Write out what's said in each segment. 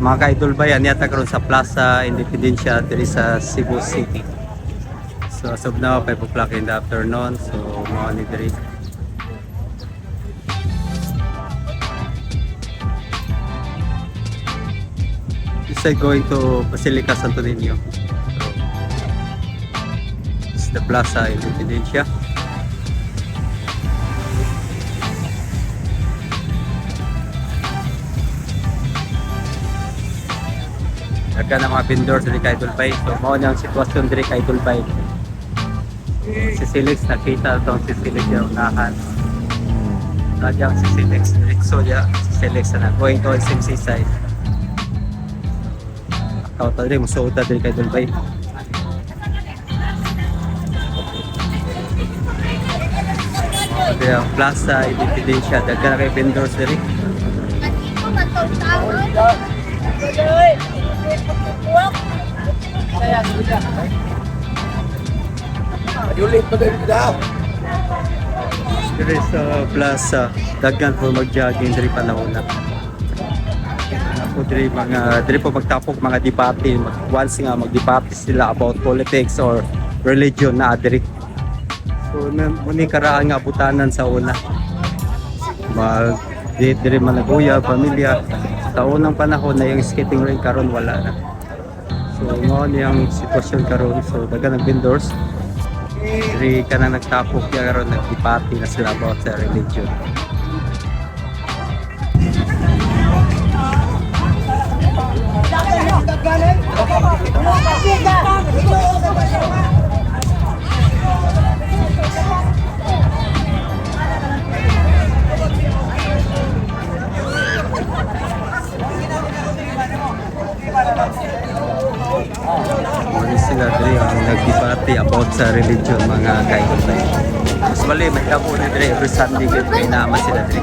Mga ka-idol ba yan yata karon sa Plaza Independencia diri sa Cebu City. So as of now, 5 o'clock in the afternoon. So mao ni diri. This side going to Basilica Santo Niño. So, this is the Plaza Independencia. Daghan ang mga vendors diri kay Idol Bay. So mao ni ang sitwasyon diri kay Idol Bay. Si Silix, nakita itong si Silix yung unahan. Nagyang si Silix, diretso niya si Silix na going to SMC side. Akaw ta diri, musuod ta diri kay Idol Bay. Diri ang Plaza Independencia, daghan na kay vendors diri. Diri sa plaza, daghan po mag-jogging diri panahon na. Ako diri mga diri po magtapok mga debate, mag once nga magdebate sila about politics or religion na diri. So muni karaan nga butanan sa una. Mag di diri man nag-uya, pamilya. Sa unang panahon na yung skating rink, karon wala na. So mao ni ang sitwasyon karon. So daghan ang vendors. Diri ka na nagtapok ya karon, nagdebate na sila about sa religion. Muna sila diri ang nagdebate about sa religion, mga kaidol. Usually may tabo na diri every Sunday gid kay naman sila diri.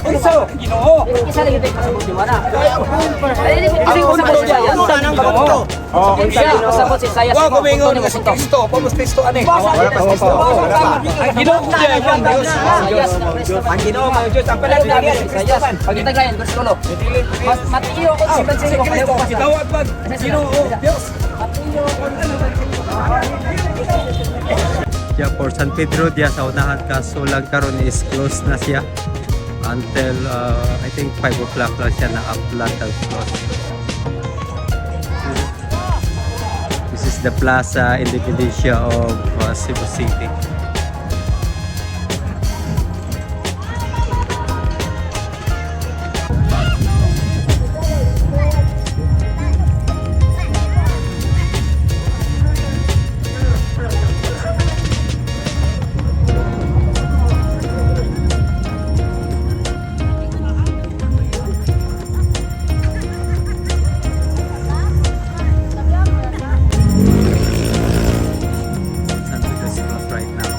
Isa lagi tayo kasabot di mana? Ay, kasabot si Sayas. Oh, Siya, kasabot si Sayas. Wa ko mingon nga si Kristo, pamos Kristo ani. Wala pa si Kristo. Wala pa. Ang Ginoo ang Diyos. Sayas na Kristo. Ang Ginoo ang Diyos. Ang pala Sabi si Sayas. Pagitagayan, bersikulo. Mas Mateo kung si Si Francisco Kristo kayo gitawag pag Ginoo Diyos. Yeah, for San Pedro diya sa unahan, kaso lang karon is close na siya until I think 5 o'clock lang siya na upload ang close. This is the Plaza Independencia of Cebu City. San Pedro is closed right now.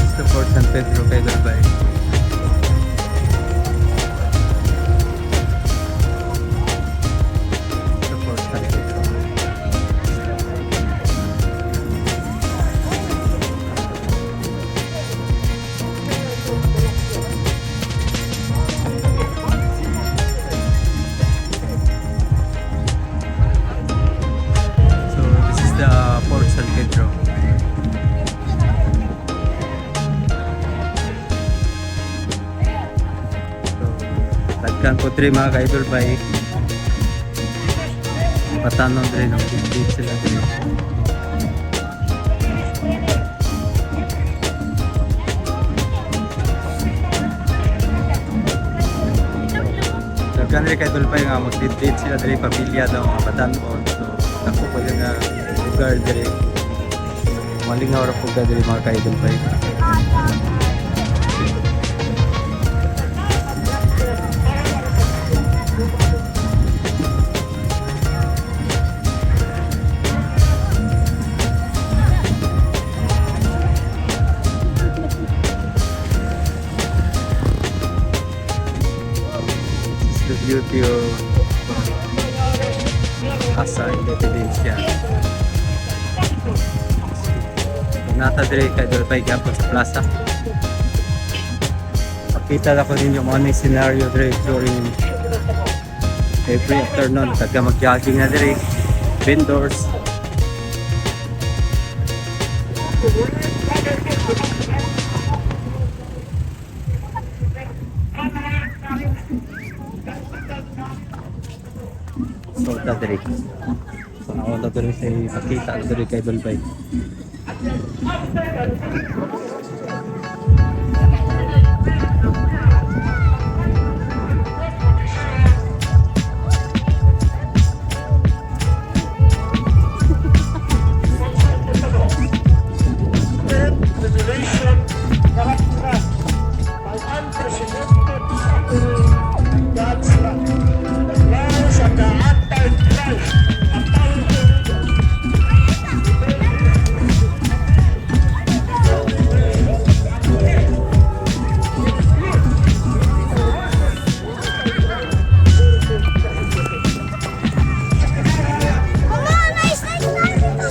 It's the Fort San Pedro kay Dubai. The Fort San Pedro. So this is the Fort San Pedro. So daghan po diri mga ka-idol bay. Patanon diri no, bit sila diri. Daghan diri ka-idol bay nga mag-date sila diri, pamilya daw mga batanon. So dako po yung lugar diri. Malingaw ra po ka diri mga ka-idol bay. This is the beauty of Plaza Independencia. Naa ta diri kay Dolpay gyapon sa plaza. Pakita na ko ninyo mo ni scenario diri during every afternoon. Taga mag-jogging na diri. Vendors. So ta diri. So nauna diri sa pakita na diri kay Dolpay. Revelation characterized by unprecedented suffering, God's wrath. The rise of the Antichrist, a powerful leader. Mama, nice, nice, nice.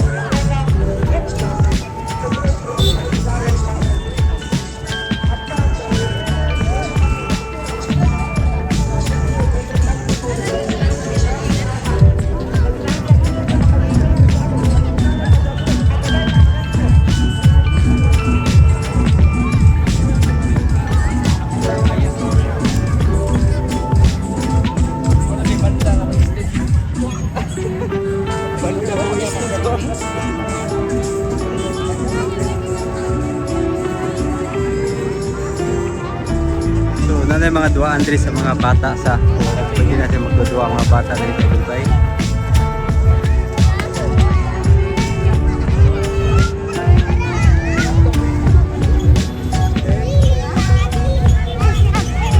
So, nanay mga duaan diri sa mga bata sa pwede natin magdudua ang mga bata diri kay Dubai.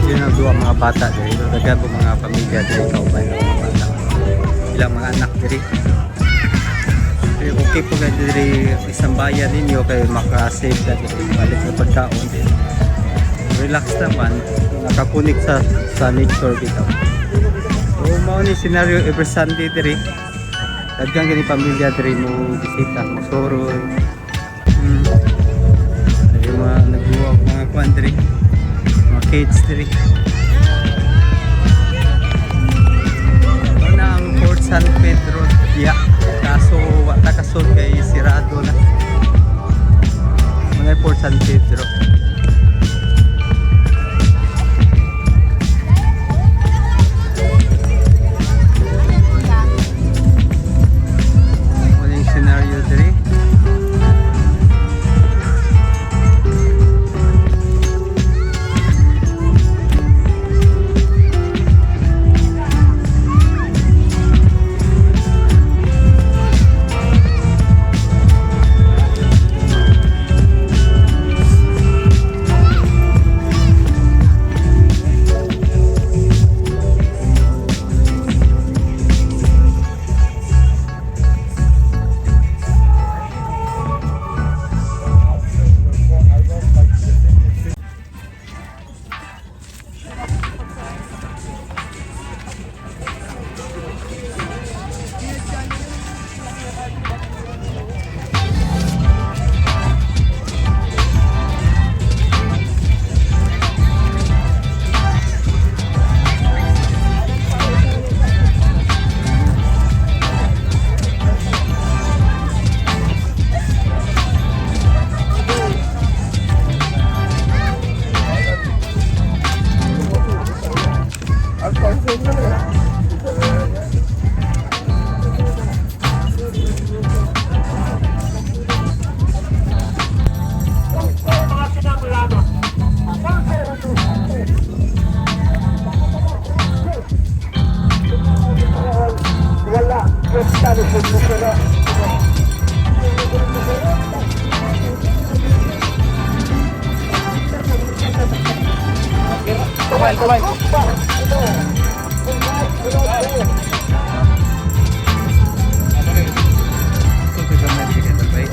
Yun ang duwa mga bata diri. So, daghan po mga pamilya diri kauban ng mga bata. Ilang mga anak diri. Pero okay po kayo diri isang bayan ninyo kay maka-save na diri balik na pagkaon din. Relax naman, nakakunik sa nature dito. So mao ni scenario every Sunday diri. Daghang gani pamilya diri mo bisita, mo soroy. Ay mga nagduwa og mga kuan diri. Mga kids diri. Ito na ang Port San Pedro diya. Kaso wa ta kasod kay sirado na. Mga Port San Pedro. Ano yung scenario diri? Wala. So, gamay diri kay Dubai.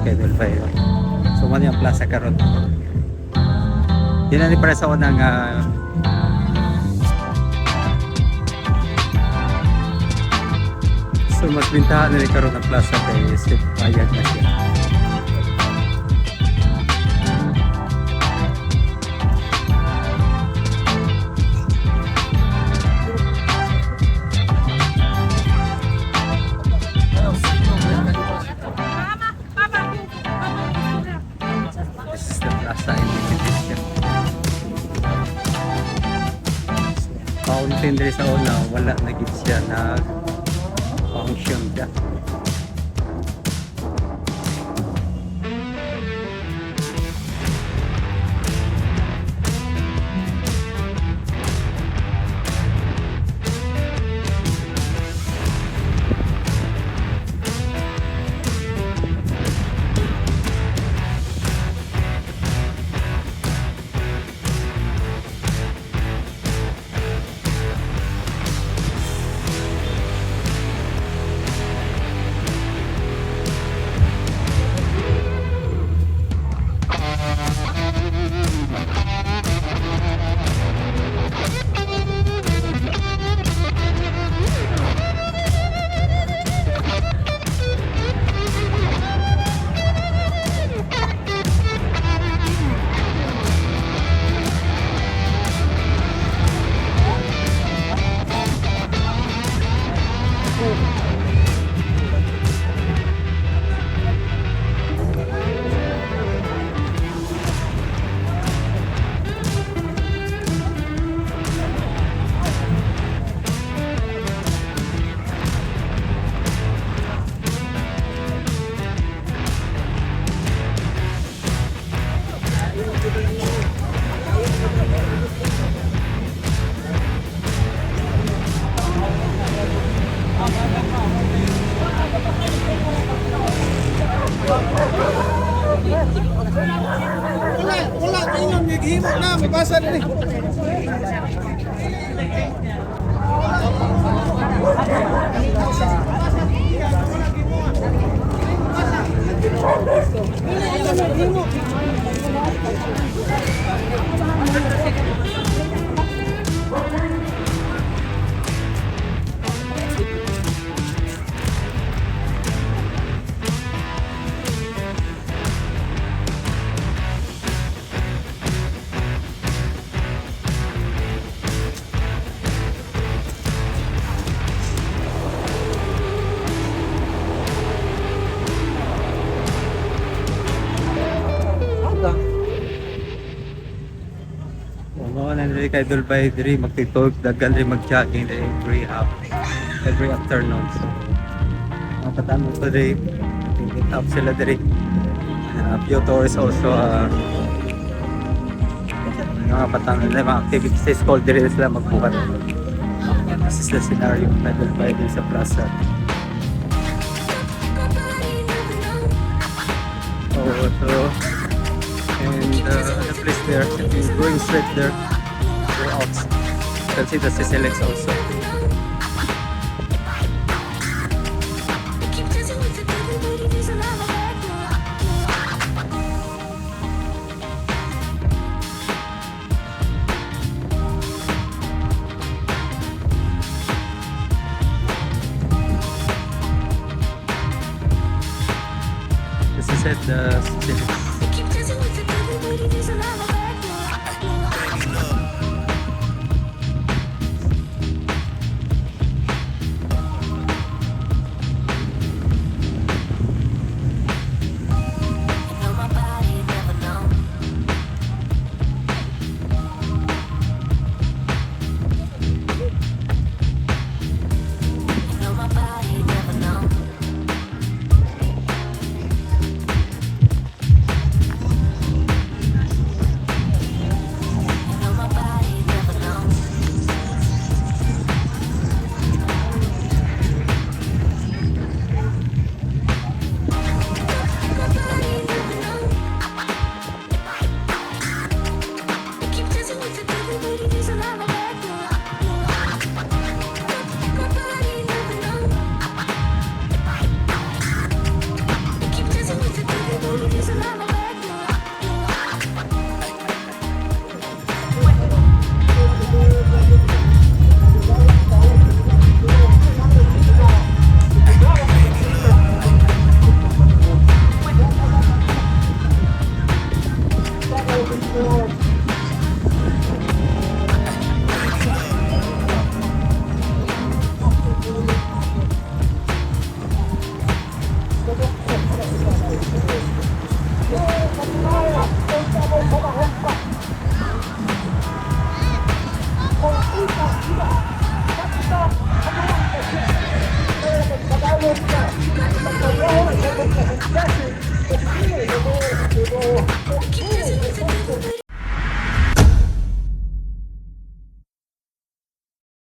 kay Dulbay. So mao ni ang plaza karon. Di na ni para sa unang so mas bintahan na ni karon ang plaza kay isip payag na siya. This is the plaza in Indonesia. So, fountain diri sa una, wala na gid siya na function siya. Wala, wala, ingon, naghimo na, mabasa na ni. Mao na diri kay Dulbay diri magtitog daghan diri mag-jogging diri every half every afternoon. So mga patamo pa diri meet up sila diri. Few tourists also, mga patamo nila mga activities sa school diri sila magbuhat. This is the scenario kay Dulbay diri sa plaza. Oh, so and the place there, if you going straight there, go out. You can see the CCLX also. Keep dancing with the devil, but he doesn't have a back door. This is it, the CCLX.